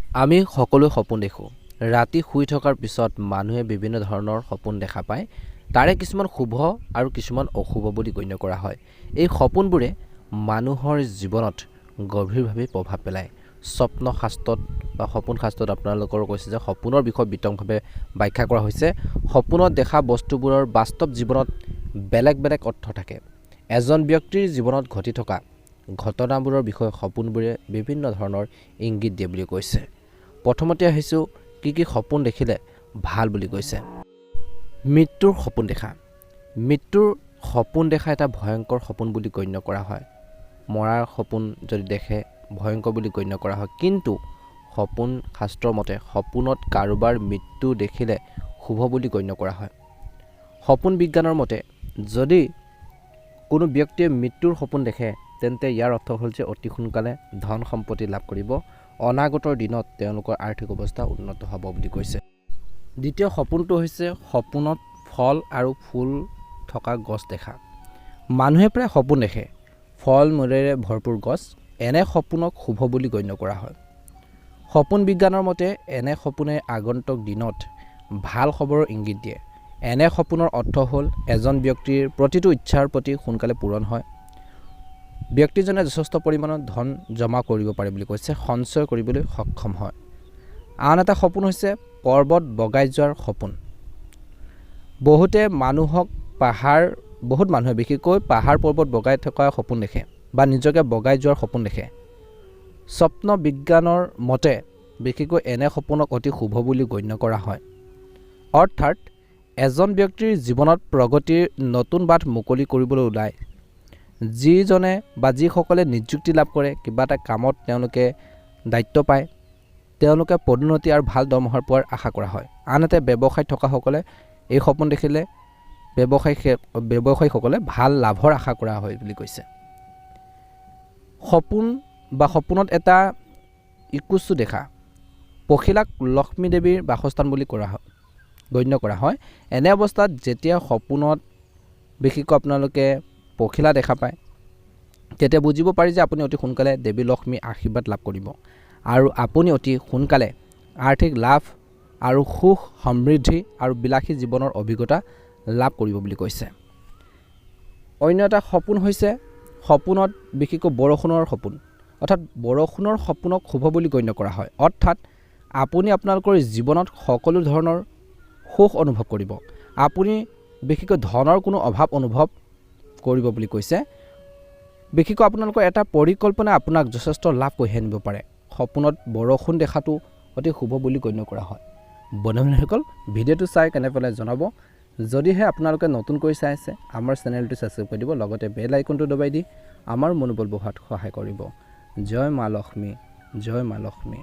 আমি সকলোৱে সপোন দেখোঁ। ৰাতি শুই থকাৰ পিছত মানুহে বিভিন্ন ধৰণৰ সপোন দেখা পায়। তাৰে কিছুমান শুভ আৰু কিছুমান অশুভ বুলি গণ্য কৰা হয়। এই সপোনবোৰে মানুহৰ জীৱনত গভীৰভাৱে প্ৰভাৱ পেলায়। স্বপ্ন শাস্ত্ৰত বা সপোন শাস্ত্ৰত আপোনালোকৰ কৈছে যে সপোনৰ বিষয়ে বিতংভাৱে ব্যাখ্যা কৰা হৈছে। সপোনত দেখা বস্তুবোৰৰ বাস্তৱ জীৱনত বেলেগ বেলেগ অৰ্থ থাকে। এজন ব্যক্তিৰ জীৱনত ঘটি থকা ঘটনাবোৰৰ বিষয়ে সপোনবোৰে বিভিন্ন ধৰণৰ ইংগিত দিয়ে বুলি কৈছে। প্ৰথমতে আহিছোঁ, কি কি সপোন দেখিলে ভাল বুলি কৈছে। মৃত্যুৰ সপোন দেখা। মৃত্যুৰ সপোন দেখা এটা ভয়ংকৰ সপোন বুলি গণ্য কৰা হয়। মৰাৰ সপোন যদি দেখে, ভয়ংকৰ বুলি গণ্য কৰা হয়। কিন্তু সপোন শাস্ত্ৰৰ মতে সপোনত কাৰোবাৰ মৃত্যু দেখিলে শুভ বুলি গণ্য কৰা হয়। সপোন বিজ্ঞানৰ মতে যদি কোনো ব্যক্তিয়ে মৃত্যুৰ সপোন দেখে, তেন্তে ইয়াৰ অৰ্থ হ'ল যে অতি সোনকালে ধন সম্পত্তি লাভ কৰিব, অনাগতৰ দিনত তেওঁলোকৰ আৰ্থিক অৱস্থা উন্নত হ'ব বুলি কৈছে। দ্বিতীয় সপোনটো হৈছে সপোনত ফল আৰু ফুল থকা গছ দেখা। মানুহে প্ৰায় সপোন দেখে ফল মূলেৰে ভৰপূৰ গছ। এনে সপোনক শুভ বুলি গণ্য কৰা হয়। সপোন বিজ্ঞানৰ মতে এনে সপোনে আগন্তুক দিনত ভাল খবৰৰ ইংগিত দিয়ে। এনে সপোনৰ অৰ্থ হ'ল এজন ব্যক্তিৰ প্ৰতিটো ইচ্ছাৰ প্ৰতি সোনকালে পূৰণ হয়। ব্যক্তিজনে যথেষ্ট পৰিমাণত ধন জমা কৰিব পাৰে বুলি কৈছে, সঞ্চয় কৰিবলৈ সক্ষম হয়। আন এটা সপোন হৈছে পৰ্বত বগাই যোৱাৰ সপোন। বহুত মানুহে বিশেষকৈ পাহাৰ পৰ্বত বগাই থকা সপোন দেখে বা নিজকে বগাই যোৱাৰ সপোন দেখে। স্বপ্ন বিজ্ঞানৰ মতে বিশেষকৈ এনে সপোনক অতি শুভ বুলি গণ্য কৰা হয়। অৰ্থাৎ এজন ব্যক্তিৰ জীৱনত প্ৰগতিৰ নতুন বাট মুকলি কৰিবলৈ ওলায়। যিজনে বা যিসকলে নিযুক্তি লাভ কৰে, কিবা এটা কামত তেওঁলোকে দায়িত্ব পায়, তেওঁলোকে পদোন্নতি আৰু ভাল দৰমহা পোৱাৰ আশা কৰা হয়। আনহাতে ব্যৱসায়ত থকাসকলে এই সপোন দেখিলে ব্যৱসায়ীসকলে ভাল লাভৰ আশা কৰা হয় বুলি কৈছে। সপোন বা সপোনত এটা ইকুচু দেখা। পখিলাক লক্ষ্মী দেৱীৰ বাসস্থান বুলি কৰা হয়, গণ্য কৰা হয়। এনে অৱস্থাত যেতিয়া সপোনত বিশেষকৈ আপোনালোকে পখিলা দেখা পায়, তেতিয়া বুজিব পাৰি যে আপুনি অতি সোনকালে দেৱী লক্ষ্মীৰ আশীৰ্বাদ লাভ কৰিব আৰু আপুনি অতি সোনকালে আৰ্থিক লাভ আৰু সুখ সমৃদ্ধি আৰু বিলাসী জীৱনৰ অভিজ্ঞতা লাভ কৰিব বুলি কৈছে। অন্য এটা সপোন হৈছে সপোনত বিশেষকৈ বৰষুণৰ সপোন। অৰ্থাৎ বৰষুণৰ সপোনক শুভ বুলি গণ্য কৰা হয়। অৰ্থাৎ আপুনি আপোনালোকৰ জীৱনত সকলো ধৰণৰ সুখ অনুভৱ কৰিব। আপুনি বিশেষকৈ ধনৰ কোনো অভাৱ অনুভৱ কৰিব বুলি কৈছে। বিশেষকৈ আপোনালোকৰ এটা পৰিকল্পনা আপোনাক যথেষ্ট লাভ কঢ়িয়াই আনিব পাৰে। সপোনত বৰষুণ দেখাটো অতি শুভ বুলি গণ্য কৰা হয়। বন্ধু বান্ধৱীসকল, ভিডিঅ'টো চাই কেনে পালে জনাব। যদিহে আপোনালোকে নতুনকৈ চাই আছে, আমাৰ চেনেলটো ছাবস্ক্ৰাইব কৰি দিব, লগতে বেল আইকনটো দবাই দি আমাৰ মনোবল বঢ়োৱাত সহায় কৰিব। জয় মা লক্ষ্মী, জয় মা লক্ষ্মী।